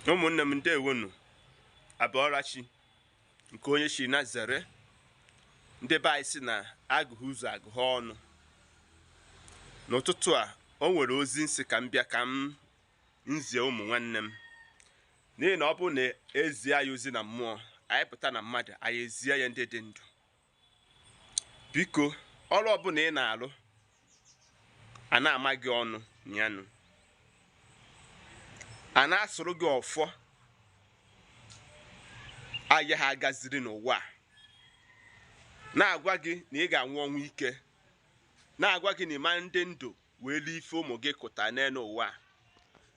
Ụmụnne m, ndewonu. Abọọlachi nke onye chi na zere. Ndị be anyị si na agụghị ụzọ agụghị ọnụ. N'ụtụtụ a, o nwere ozi nsị ka m bịa ka m nzie ụmụ nwanne m, n'ihi na ọ bụrụ na ezie ya ozi na mmụọ, anyị pụta na mmadụ, anyị ezie ya ndị dị ndụ. Biko, ọrụ ọbụla ị na-arụ a na-ama gị ọnụ nyanụ, a na-asụrụ gị ọfọ ahịa ha agaziri n'ụwa a, na-agwa gị na ị ga-anwụ ọnwụ ike, na-agwa gị na ịma ndị ndụ wee lie ife ụmụ gị kụta n'elu ụwa a,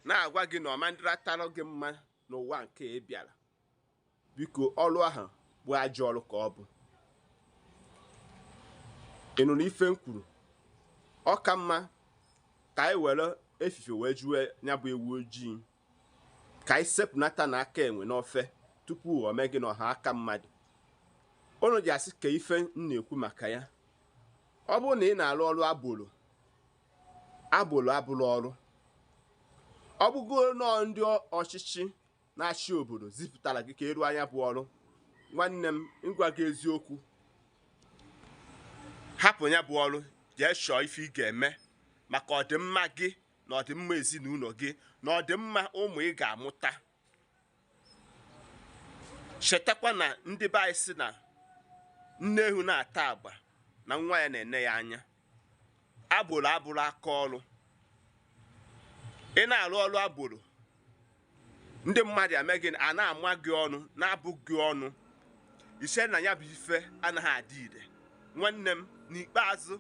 na-agwa gị na ọma ndịratalụ gị mma n'ụwa nke ị bịara. Biko, ọrụ ahụ bụ ajọ ọrụ ka ọ bụ. Ị nụrụ ife m kwuru? Ọ ka mma ka anyị were efife wee juwe ya bụ ewu ojii, ka anyị sepụnata na aka enwe n'ofe tupu o mee gị n'ọha aka mmadụ. Unu ji asị ka ife m na-ekwu maka ya. Ọ bụrụ na ị na-arụ ọrụ agboro, agboro abụrụ ọrụ. Ọ bụgo nọọ ndị ọchịchị na-achị obodo zipụtara gị ka ịrụ anya bụ ọrụ, nwanne m, ngwa gị eziokwu, hapụ ya bụ ọrụ, jee chọọ ife ị ga-eme maka ọdịmma gị na ọdịmma ezinụlọ gị na ọdịmma ụmụ ị ga-amụta. Chetakwa na ndị be anyị sị na nne ewu na-ata agba na nwa ya na-ene ya anya. Agboro abụrụ aka ọrụ. Ị na-arụ ọrụ agboro, ndị mmadụ eme gị a na-ama gị ọnụ, na-abụ gị ọnụ, iche na ya bụ ife anaghị adị ire. Nwanne m, n'ikpeazụ,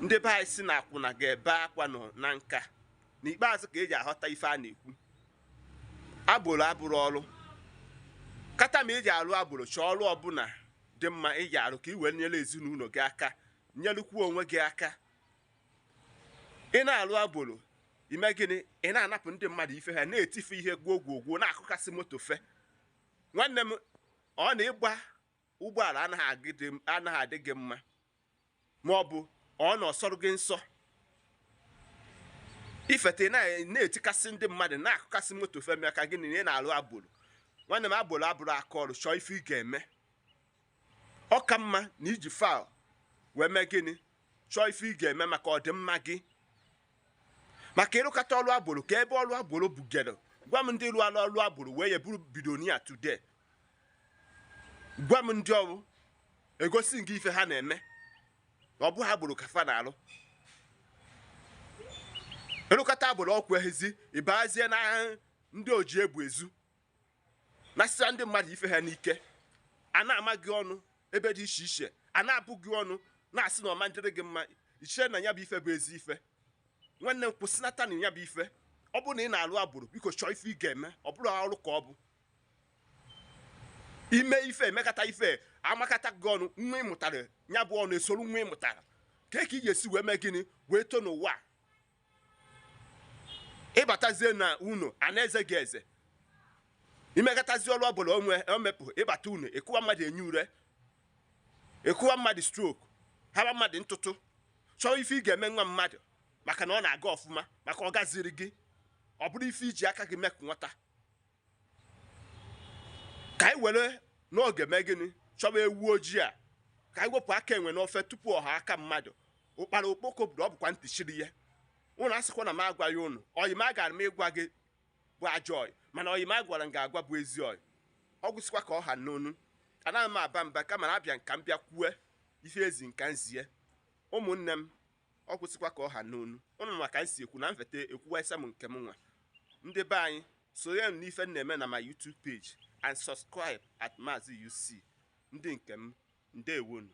ndị be anyị si na akwụna ga-ebe akwa nọ na nka. N'ikpeazụ ka eji aghọta ife a na-ekwu. Agboro abụrụ ọrụ. Kata ma eji arụ agboro, chọọ ọrụ ọbụla dị mma iji arụ ka ị wee nyere ezinụlọ gị aka, nyelukwu onwe gị aka. Ị na-arụ agboro, ime gịnị? Ị na-anapụ ndị mmadụ ife ha, na-etife ihe gwuo gwogwo, na-akụkasị moto fe. Nwanne m, ọ na ịgba ụgbọala anaghị adị gị mma, ma ọ bụ ọ na ọsọrọ gị nsọ ifete na-etikasị ndị mmadụ, na-akụkasị moto fe maka gịnị? Na ị na-arụ agboro. Nwanne m, agboro abụrụ aka ọrụ. Chọọ ife ị ga-eme. Ọ ka mma na iji fal wee mee gịnị? Chọọ ife ị ga-eme maka ọdịmma gị, maka ịrụkọta ọrụ agboro ka ebe ọrụ agboro bugere. Gwa m ndị rụọla ọrụ agboro wee ya bụrụ billionaire today. Gwa m ndị ọrụ egosi gị ife ha na-eme. Ọ bụghị agboro ka fa na-arụ. Ịrụkọta agboro ọkwa ehizi, ịbazie na ndị oji egbu ezu, nasịa ndị mmadụ ife ha n'ike, a na-ama gị ọnụ ebe dị iche iche, a na-abụ gị ọnụ, na-asị na ọma ndịrị gị mma. Ichere na ya bụ ife bụ ezi ife? Nwanne m, kwụsịnata na ya bụ ife. Ọ bụrụ na ị na-arụ agboro, biko chọọ ife ị ga-eme. Ọ bụrụ ọrụ ka ọ bụ ime ife emekata ife amakata gị ọnụ, nwa ị mụtara ya bụ ọnụ esoro nwa ị mụtara ka ị ga-esi wee mee gịnị wee too n'ụwa. Ịbatazie na unu a na-eze gị eze, imekatazi ọrụ ọbụla onwe omepụ, ịbata unu ịkụwa mmadụ enye ure, ịkụwa mmadụ stroke, hara mmadụ ntụtụ. Chọọ ife ị ga-eme nwa mmadụ maka na ọ na-aga ọfụma, maka ọ gaziri gị. Ọ bụrụ ife iji aka gị mekụ nwata, ka anyị were n'oge mee gịnị? Chọba ewu ojii a, ka anyị wepụ aka enwe n'ofe tupu ọha aka mmadụ. Ụkpara okpoko bụrụ ọ bụkwa ntị chiri ya. Ụnụ asịkwa na m agwaghị ụnụ. Oyi m agara m ịgwa gị bụ ajọ oyi, mana oyi m agwara m ga-agwa bụ ezi oyi. Ọ gwụsịkwa ka ọ ha n'onu. Anaghị m aba mba, kama na abịa nka m bịa kwue ife ezi nka nzie. Ụmụnne m, ọ kwụsịkwa ka ọ ha n'onu ụnụ, maka nsi ekwu na mfete ekwuwaisa m nke m nwa. Ndị be anyị, sonye m n'ife m na-eme na my YouTube page and subscribe at Maazị UC. Ndị nke m, ndewonu.